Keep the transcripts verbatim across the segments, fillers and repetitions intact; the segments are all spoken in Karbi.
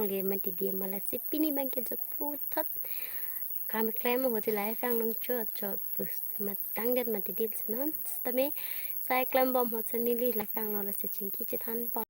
Lake mati di, malasi pini abangke jo puthot kam klem ahut si live vangnon chot chot pus matang det mati di, non sitame sai klembom ahut si neli live vangnon, lasi chingki chethanpon.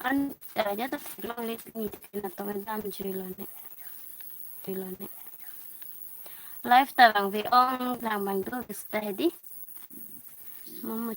An, eh, ya ta theklongle, ni theklong tong dam juilo ne. Juilo ne. Live ta vangve ong lang vang do, sita hedi. Momo.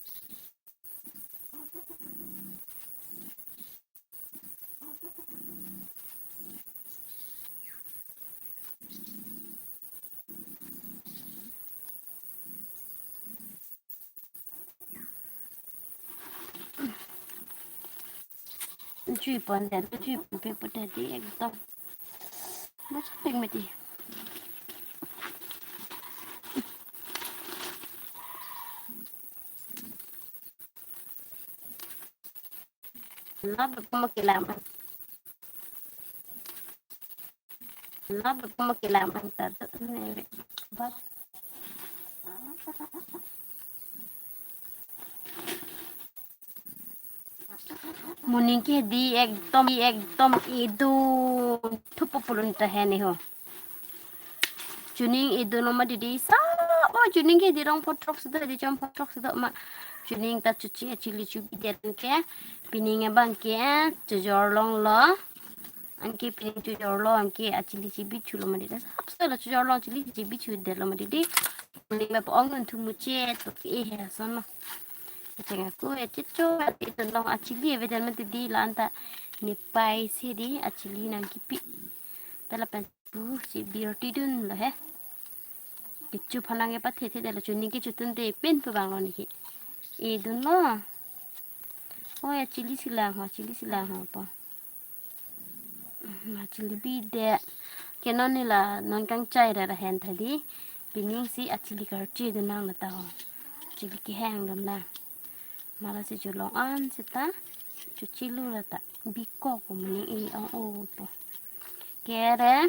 Chui pon det, chui pon pe pon det di ekdom. Bachapeng mati. Nap puma kilam. Nap puma kilam ta tu ne. Bas. Moning ke di ekdom, ekdom idun thupo pulun ta he ni ho. Chuning idun lo ma didi sa. Oh, chuning ke di rong photrok si do, di chom photrok si do ma. Chuning ta chuchi achili chubi det ke. Pining abangke chojor longlo. Anke pining chojor lo, anke achili chibi chulo ma didi. Sap solo chojor lo, achili chibi chu det lo ma didi. Moning ba ong nun thu muche to e he son lo. Kacheng aku e chicho ati to long achili ave det ma didi, la-an ta nepai si di achili nangkipi. Ta lapen pu si birti dunlo he. Kecho aphan nangkepathe the det lo, chuning ke chotun te pen pu vanglo ne ke. Idunlo. Oi, achili si lang ho, achili si lang ho po. Achili bi det. Ke non ne la non kangchai ra ra hen tha di. Pining si achili karchi dun nang la ta ho. Achili kehang dun nang. Malasi cholong an sita. Chuchilu ra ta. Bikok ko moning e ong o po. Kere.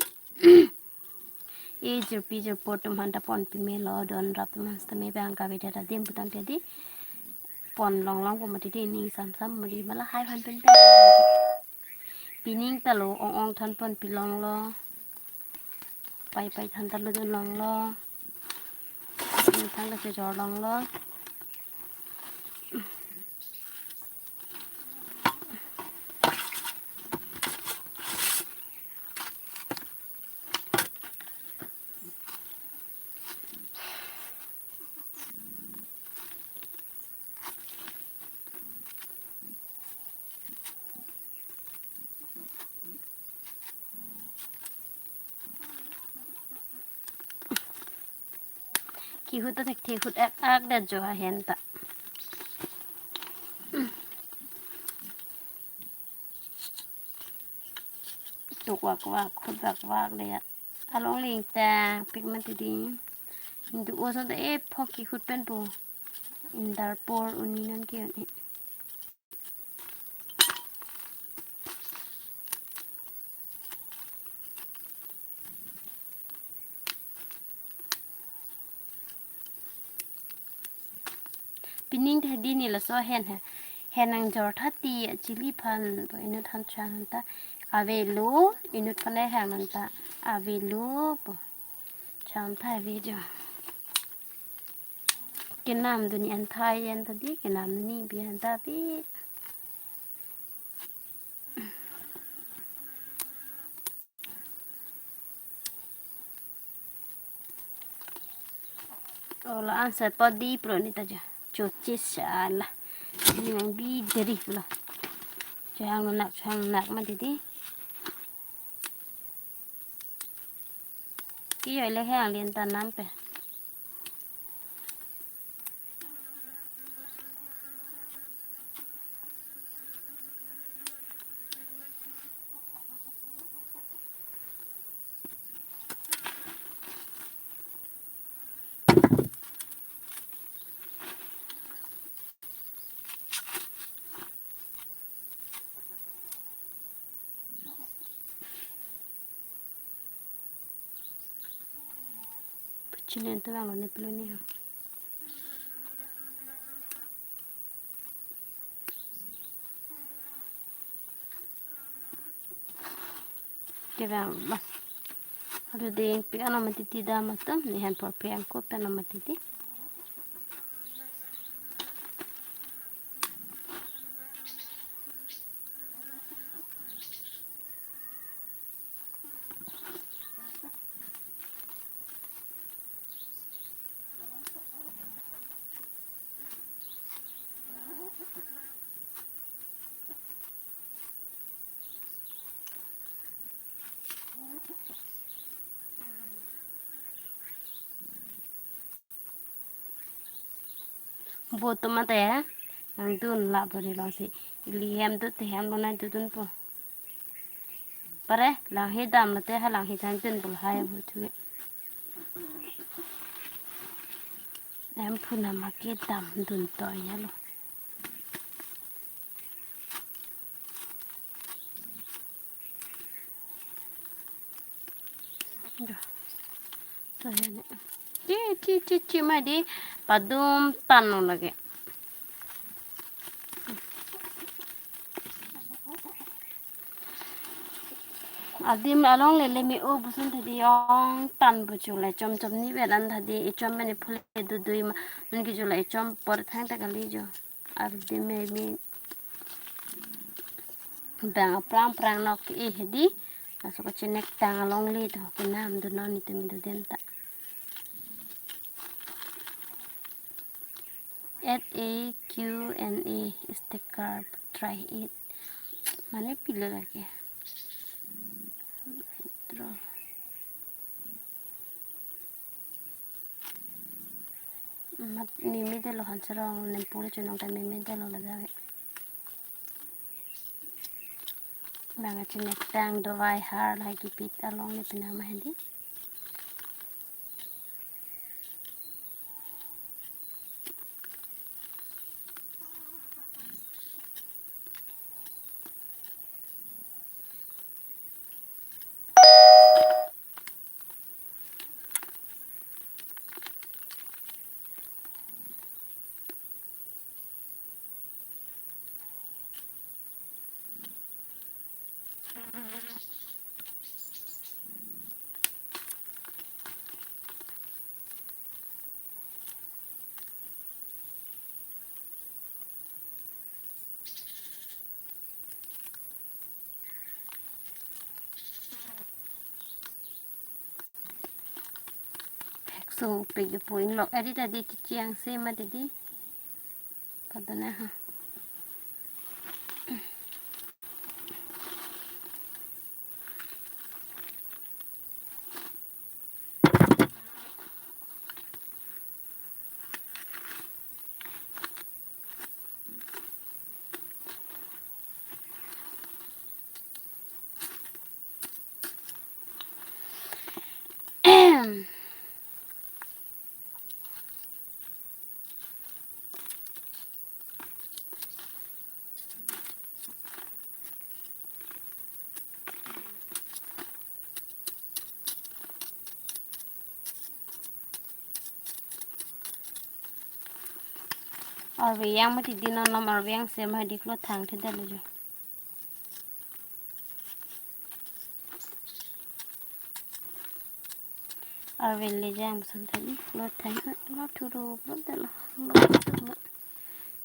E jirpi jirpo atum aphan ta ponpi melo, don rap atum aphan sitame bang kave det adim putang ke di. Pon longlong po mati di, ning sam sam mati mala hai phan pen pen. Pining ta lo ong ong than ponpi longlo. Pai pai than ta lo dun longlo. Ning thang ta chojor longlo. Kehut ta thekthe, hut ak ak det jo ahen ta. Tuk wak wak, hut wak wak le ya. Along ling ta pik mati di. Hindu o son ta e phok kehut pen po. Indar por uni non ke un-e. Pining ta di ne laso ahen he. Ahen nangjor tha ti achili aphan po, inut aphan chang ta. Avelo, inut aphan hang nang ta. Avelo po. Chang ta ave jo. Kenam dun ni an thai an ta di, kenam dun ni bi an ta bi. O la-an sa po di pro ni ta jo. Chochis sala. Di nang bi deri lo. Chang nak, chang nak ma di di. Ki yo le hang lien ta nam pe. Chilin tu vanglo ne pilo ne ha. Kevang ba. Aru dengpik ano mati ti dam atum, ne han por piang ko pen ano mati ti. Bo atum mate nangdun la bori long si. Ili hem tu te hem lo nangdun po. Pare, lang he dam lote ha lang he than dun bul hai bu thu. Em phu nama ke dam dun to ya lo. Dah. Tuh ya nih. Ci, ci, ci, ci, madi padum tan lo lagi. Adim along lele me-o busun tadi ong tan buchule chom chom ni belan tadi ichom mene phule dudui ma nunki jula ichom por thang ta kali jo. Adim me me bang prang prang nok e hedi. Laso kachinek tang along le to kenam dun non itum idu den ta. At A Q N A sticker try it. Mane pilo lagi. Draw. Mat mimi delo han serong nempur chunong ta mimi delo la jawe. Bang achinek tang dovai har lagi pit along le pinama hedi. Hekso pek po inglok edi tadi chichiang se ma tadi. Padana ha. Arve yang mati dinon nom arve yang se ma hedi klo thang thedetlo jo. Arve le jang san thani lo thang lo thuro lo delo lo thuro.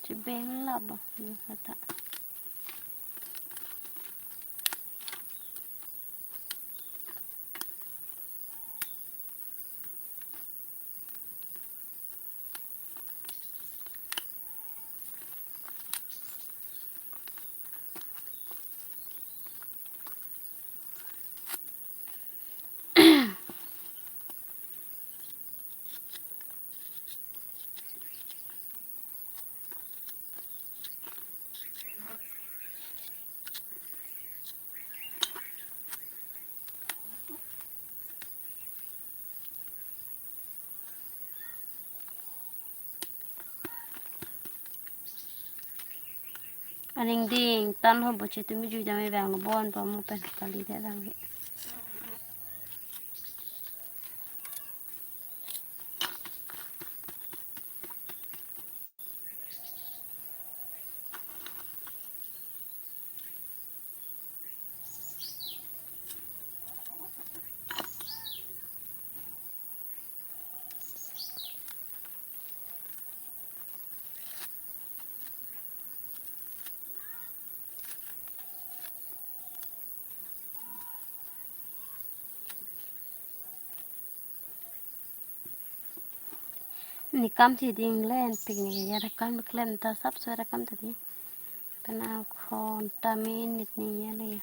Chibeng la bo ni kata. Aning ding tan ho bo che tumi jui jame bang lo bon pa mo pen kali de bang he. Ni kam si ding len pik ni ya, kam klem ta sap so ra kam ta di. Pen akhon ta minit ni ya le ya.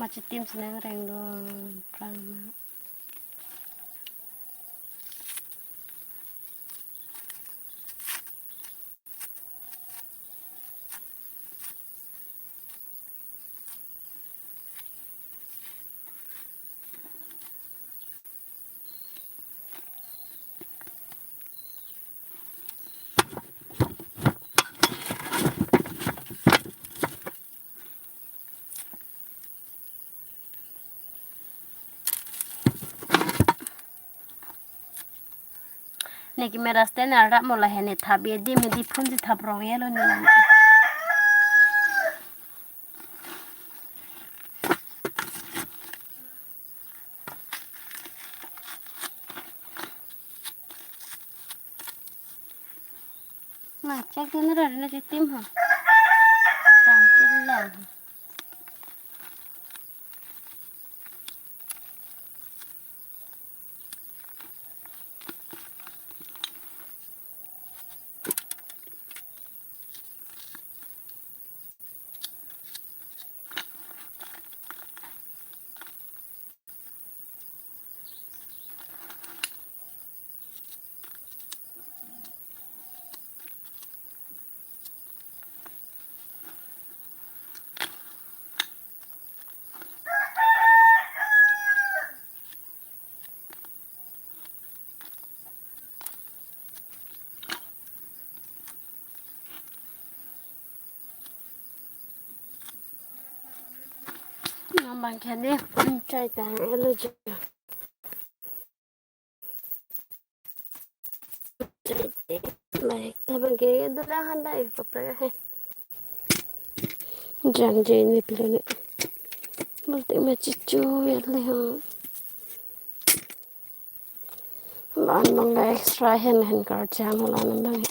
Machitim sinang reng do prang ma. Ne camera stand arap mo, lahe ne thap ye di, me di phone si thap rong ye lo ne. Na, chek dun ra na chitim ha. Tang chilang. Nang bang khan di, chai ta elo jo. Chai te, bang ta bang ke dula handa e kapra he. Jang je ni pilo ne. Balti ma chichu ya le ho. Lan bang la extra hen hen kar jang lan bang.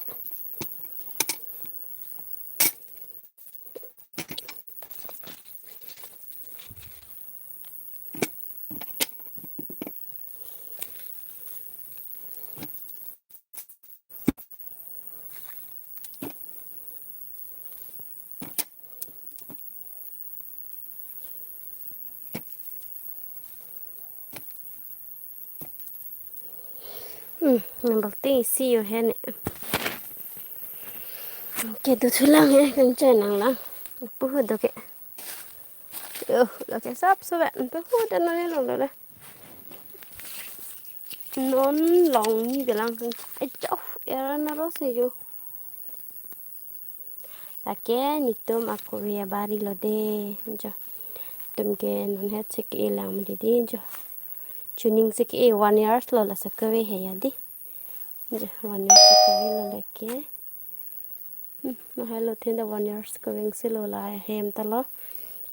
Hmm, nang balti isi yo he ne. Ke tu thulang he, kang chai nang lang. Puhu do ke. Yo, lo ke sap so ve, puhu do nang lo lo le. Non long ni de lang kang. Ai chau, era na ro se yo. Lake netum akori abari lo de, jo. Netum ke non het si ke-e lang ma di di, jo. Chuning si ke-e one years lo, laso kave he ya di. Jo, one years si kave lo lake. Hmm, ma hai lo thin da one years kave si lo la hem ta lo.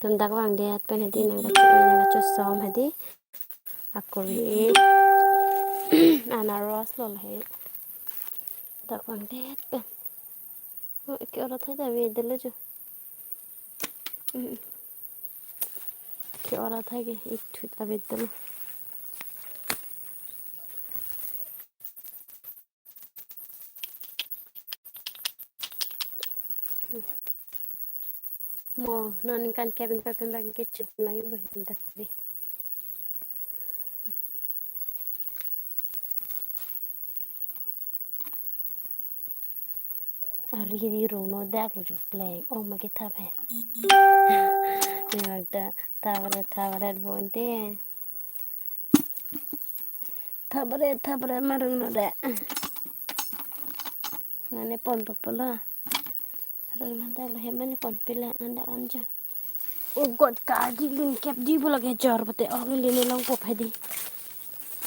Netum dak vangdet pen he di nang kachi, nang kachosom he di. Akori. Anaros lo la he. Dak vangdet pen. Oh, ke-or athai ta avedetlo jo. Mm. Ke-or athai ke ithut avedetlo. Mo, non ningkan kevin papen bang ke chut lai bo hin ta kori. Ari di rong no dak lo jo pleng. Oh, ma ke thap he. Nang ta thabret thabret bonte. Thabret thabret marun no de. Nane pon papula. Arun no de lo he mane pon pila anda anja. O God, kardi lin kep di bulak he jor pate, o lin longpo phai di.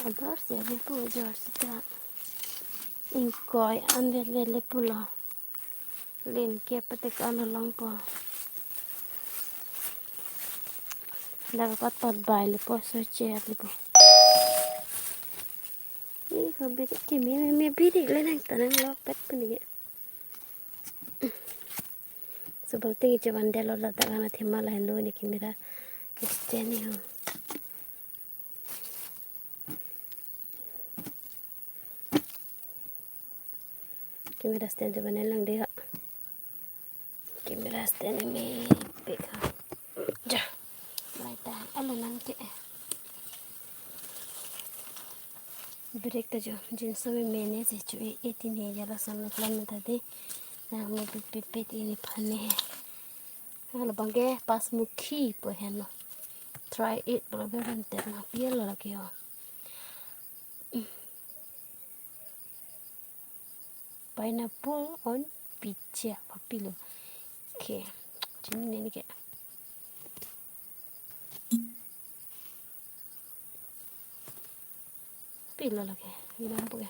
Ador si ave pu jor sita. Ingkoi an vet vet le pulo. Lin kep pate kan longpo. Dak pat pat bai lepo, so chair lepo. Ih, ho birik kimi mi birik le nang tanang lok pet puni ke. Subal ting iche van delo ladak ana thema lahenlo ne camera stand ni ho. Camera stand je bane lang de ha. Camera stand ni mepik ha. Ja. Mai ta alo nang ke. Birik ta jo, jinso me mene si chu e, e tin he jala sam me plan me ta de. Nang me pipit pit ini phane he. Hala bangke pasmukhi po heno. Try it, bro, be ban tet ma piel lagi ho. Pineapple on picha papilo. Okay. Chini nene ke. Pilo lagi. Bilang po ke.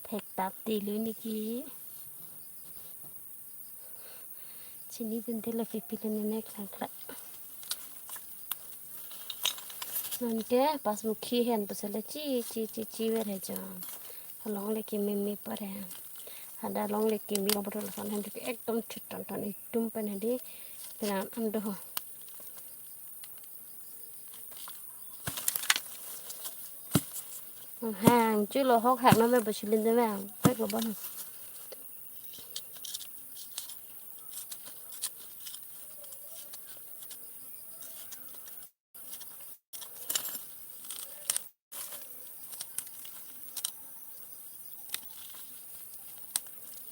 Thek tap ti lu niki. Chini dun te la pipi le nenek lang kla. Nonke pasmukhi hen pasale chi chi chi chi ver he jo. Along le kimi mi par he. Hada along le kimi long botol son hen ekdom thit ton ton itum pen hadi. Penan am do ho. Hang chu lo hok hak na me ba chilin de me ang pek lo bon.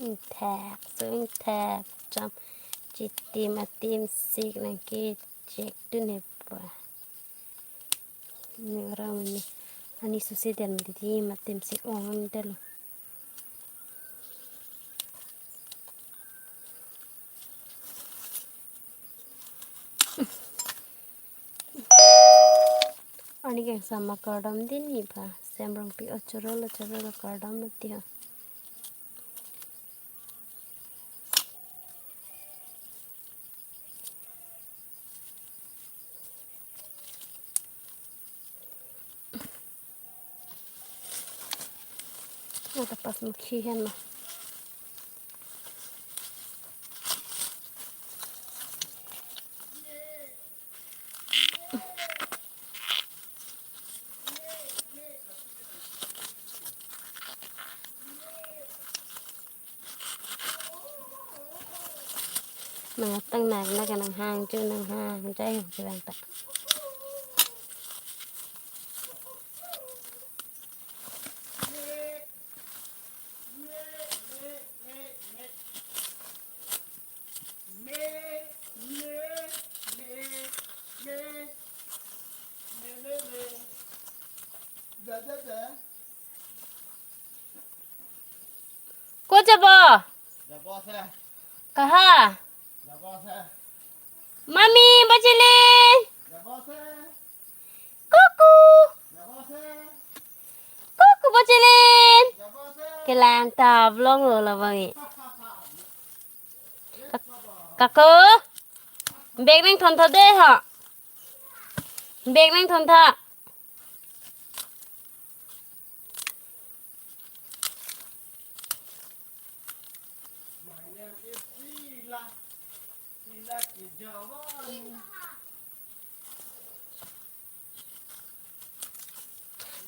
Ingthak, so ingthak, jam chitim atim sik nang ke chek dun he pa. Ni orang ni ani susi dan di tim atim sik ong delo. Ani keng sama kardom din ni pa. Semrong pi ochoro lo choro lo kardom mati ha. Nata pasmukhi hen ma. Nang atang nak nak nang hang chu nang hang chai ho kevang ta. Ko jabo? Kaha? Mami, bachilin. Kuku. Kuku, bachilin. Kelang ta vlog lo labang i. Kak-, kako. Bag nang thon tha de ha. Bag nang thon tha.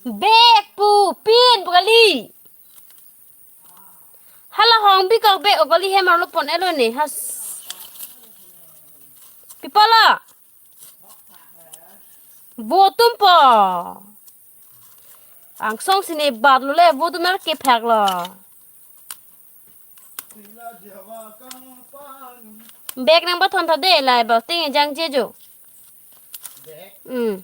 Bag pu pin pu kali. Hala hong bi kok bag o kali hem arlo pon elo ne has. Pipala. Votum po. Angsong sini bat lo le votum er kephak lo. Bag nangpathon tha de, la bau ting jangje jo. Hmm.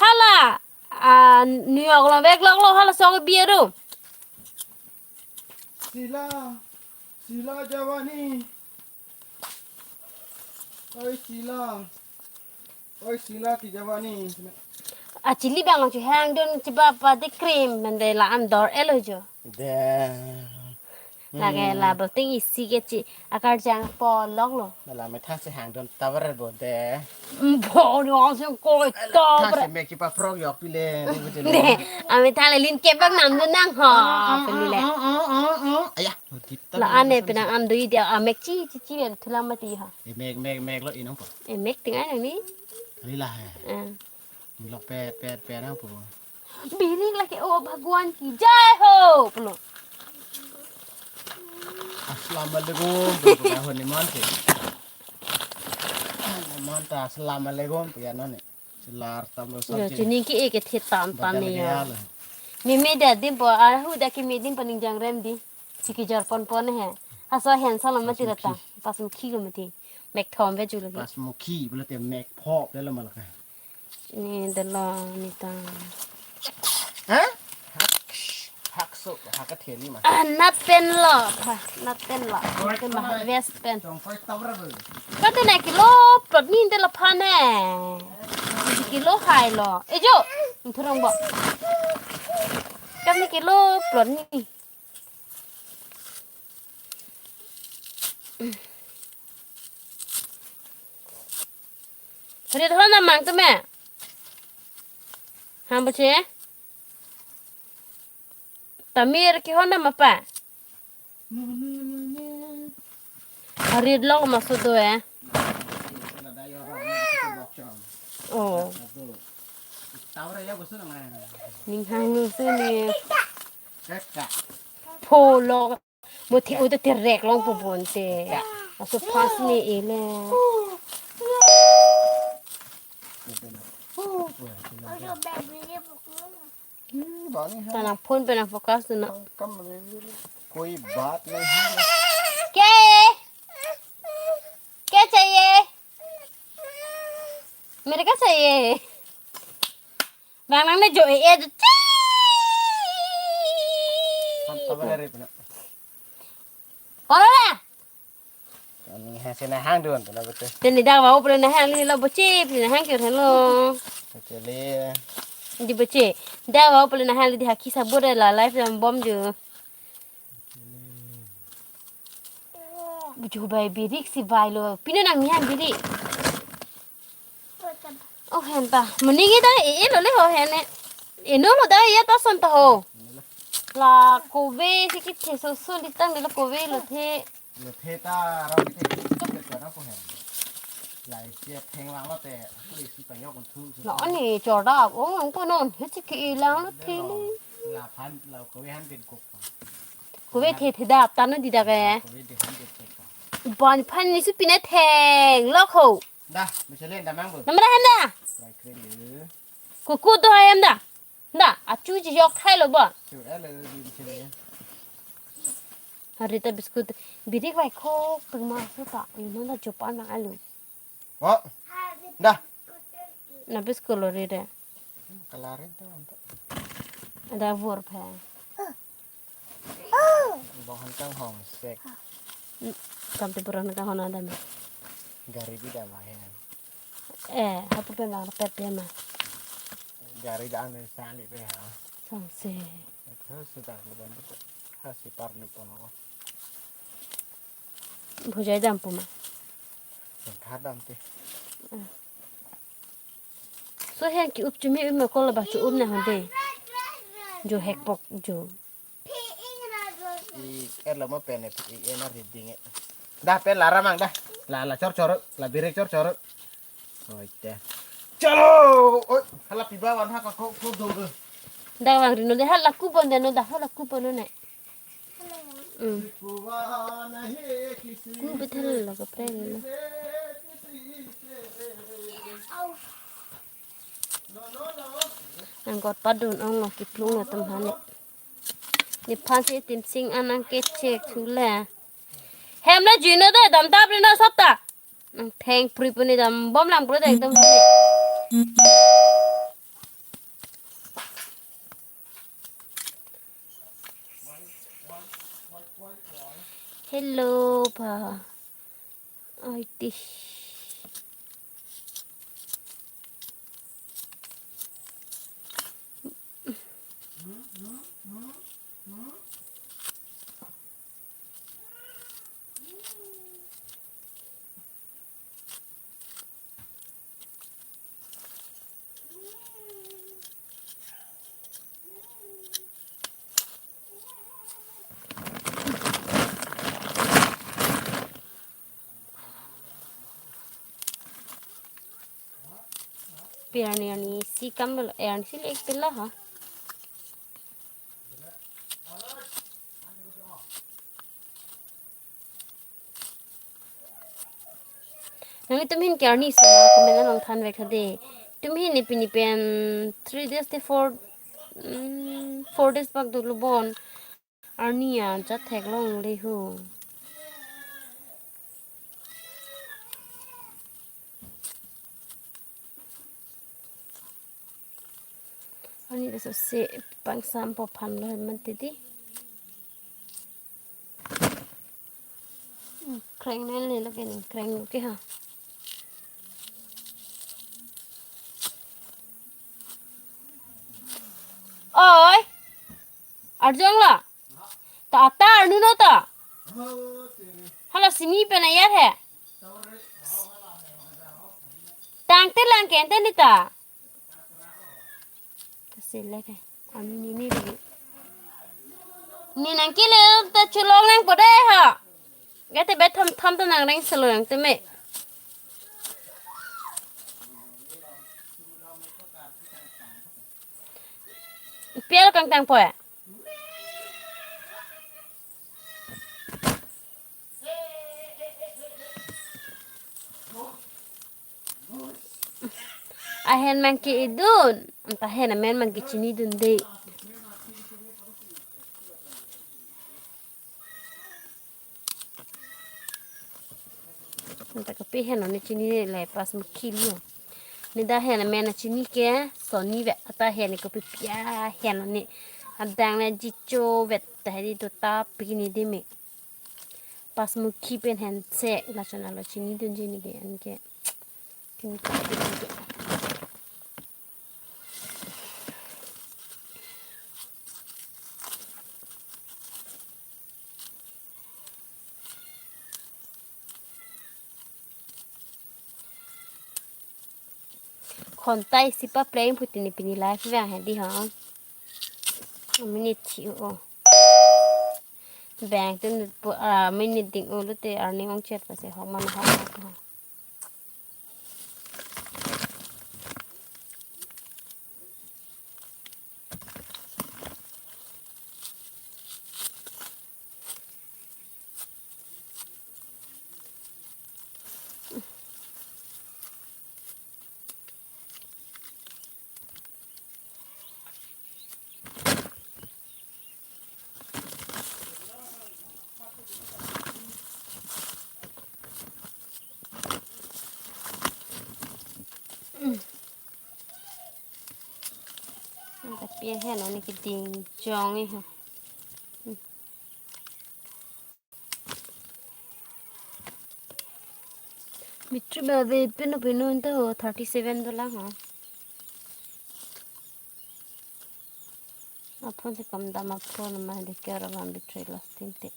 Hala, ah, New York lo bag lok lo, hala sok biru. Sila, Sila Javani. Oi Sila. Oi Sila ki Javani. Achili bang chu hangdun chiba pa de cream mende la an dor-elo jo. De. Lake la bau ting isi ke chi akarjang po lok lo. La methang si hangdun tower bo de. Bo no se ko tower. Thang si mek chipa frog yok pile. De. Amethang le lin kebak namdun nang ho. Pili le. Aya. La ane penang amdui dia amek chi chi chi le thulang mati ha. E mek mek mek lo inong po. E mek ting ai nang ni. Ani la hai. Eh. Lok pet pet pet nang po. Birik lake, "Oh Bhagwan ki jai ho," pulo. Assalamualaikum. Pulo hon ni man si. Man ta assalamualaikum pu ya non ni. Selar tamlo. Yo, sab chini ke eke the tam tam. Bagal ya. Meme da dim po, ahu da ke me dim po ning jangrem di. Siki jor pon pon he. Aso hen sa lo mati rata. Pasmukhi lo mati. Mek thom ve ju lagi. Pasmukhi pulo te mek pho pulo malaka. Ni delo ni ta. Hah? Hak, hak so, hak ke theli ma. Ah, nat pen lo, pha, nat pen lo. Nat pen ma, vest pen. Chong koi tawra bo. Kate ne kilo plot ni delo pha ne. Kilo hai lo. Ejo, thurong bo. Kate ne kilo plot ni. Rit hon amang tu me. Ham bache. Tamir ke hon ama pa. Rit long ma sudo eh. Oh. Ning hang ni su ni. Pho lo. Mo thi udah terek long po bon te. Aso pas ni ele. Tanang phone pen nang focus tu na. कोई बात नहीं है। क्या है? क्या चाहिए? मेरे को चाहिए। Bang nang ne jo e e jo. Ora. Ani ha sena hang dun tu na betul. Teni dak wau pele na hang ni lo boche, pele na hang kyo lo. Betul le. Di boche. Dak wau pele na hang di haki sabur la life lam bom jo. Buju bai birik si bai lo. Pino nang nihan birik. Oh, hen ta. Muni kita e e lo le ho hen e. E no lo da ya ta son ta ho. La kove si ki the so so li tang de lo kove lo the. Lo the ta ra mi the ki ke ta na ko hen. La isi theng lang lo te. Ko isi pa yok kon thu. La ani chor da. Oh, ko non he si ki lang lo the. La phan la kove han bin kok. Kove the the da ta no di da ke. Kove de han de the. Ban phan ni su pine theng lo ho. Da, mi selen da mang bo. Namra handa. Rai kre le. Kuku to hayam da. Da, achu ji yok thai lo ba. Chu ele di mi selen. Hari ta biscuit birik vai kho pengma su ta. Ino da jopan mang alu. Oh. Da. Na biscuit lo ri de. Kalarin to anto. Ada vor phe. Bong han kang hong sek. Kam te pura na kang hong adam. Gari di dam ahen. Eh, hapu pe ma pep pe ma. Gari dam ne sali pe ha. Sang se. Itu sudah lu bantu. Hasi parlu pon ko. Bhujai dam pu ma. Kha dam te. So hen ki up chumi um ko la ba chu um na hande. Jo hek pok jo. I er lo mo pen e, i en a reading e. Da pen la ramang da. La la chor chor, la birek chor chor. Oi te. Chalo! Oi, hala piba wan ha ka ko ko do do. Da wang rino de hala ku bon de no da hala ku bon no ne. Mm. Ku bethal la ka pre no. Angkot padun ong lo kiplung lo tum hane. Nephan si Timsing an nangkechek thu le. Hem le juino de, dam tap rino sop ta. Nang theng pri puni dam bom lang pro de ekdom. Hello, pa. Ai ti. Pi arni arni si kam lo, eh, arni si le ek pela ha. Nanglitum ahin ke arni suma comment along than vek tha de. Itum ahin ne pini pen three days te four, mm, four days bak dolo bon. Arni ajat theklongle ho. Arni ta sose pangsam po phan lo man titi. Kreng nen le lake ning kreng lo ke ha. Oi. Arjong la. Ta ta arnu no ta. Hala sini pen ayat he. Tangte lang kente ni ta. Kasi leke. Ami nini lagi. Ni nangkele ta chulong nangpo de ha. Gate be tham tham ta nangreng selo nangteme. Pial kangtang po ya. Ahen mang ke-edun, anta ahen amen mang kechinidun de. Anta kape hen lo ne chini le pas mukhi lo. Ne da hen amen achini ke soni vet ata hen ne kopi pia hen lo ne. Adang le jicho vet ta hedi to ta pini de me. Pas mukhi pen hen se la chona lo chinidun jini ke an ke. Kini ke. Khontai sipa playing putini pini live vang hedi ha. Minute thi o. Bank tu nut po, ah, minute ding o lote earning ong chet pase hok man hok. Tapi hen lo ne keding jong e ha. Mitri ba ve pinu pinu anta ho thirty seven dolang ho. Aphone si kam dam aphone ma de kera bang battery lasting te.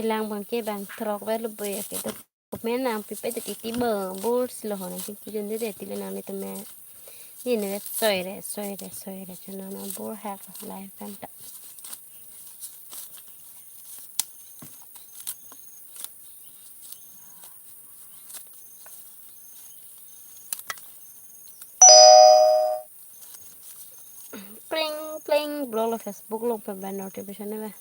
Lang abangke bang throk avelo boi ke to. Comment nangpipe to titi bo, bor si lo ho nangkipudunde de, tile nanglitum me. Neli ne soi re, soi re, soi re, chonang nang bor hak live kan ta. Pling, pling, blo lo Facebook along pen ba notification ave.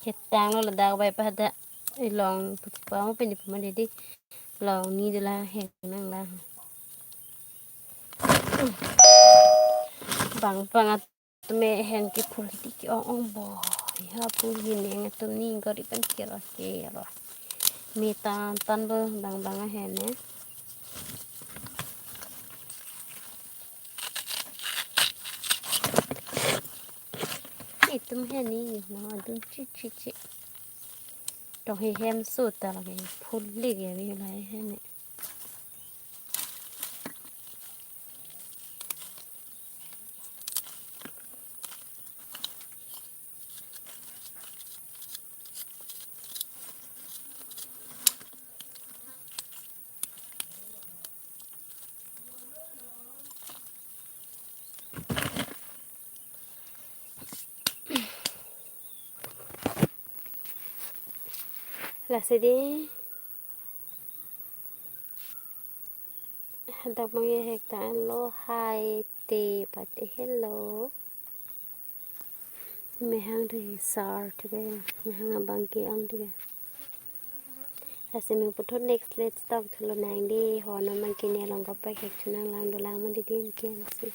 Ketang lo ladak bai pa hadak. Ilong puti pa mo pini puma dedi. Long ni dula hek nang lang. Bang bang at me hen ke phul di ke ong ong bo. Ya phul hi neng atum ni gari pen kira kira. Me tan tan bo bang bang ahen ne. Itum heni no adun chi chi chi. Tong he hem so ta lagi phul lik ya vi lai heni. Lasi di hadak bang ye hek ta lo hai te pate hello. Mehang de sar thike, mehang abang ke ang thike. Lasi me puthot next let's talk thulo nang di, ho non man kene along kaprek hek chonang lang dolang man di din ke lasi.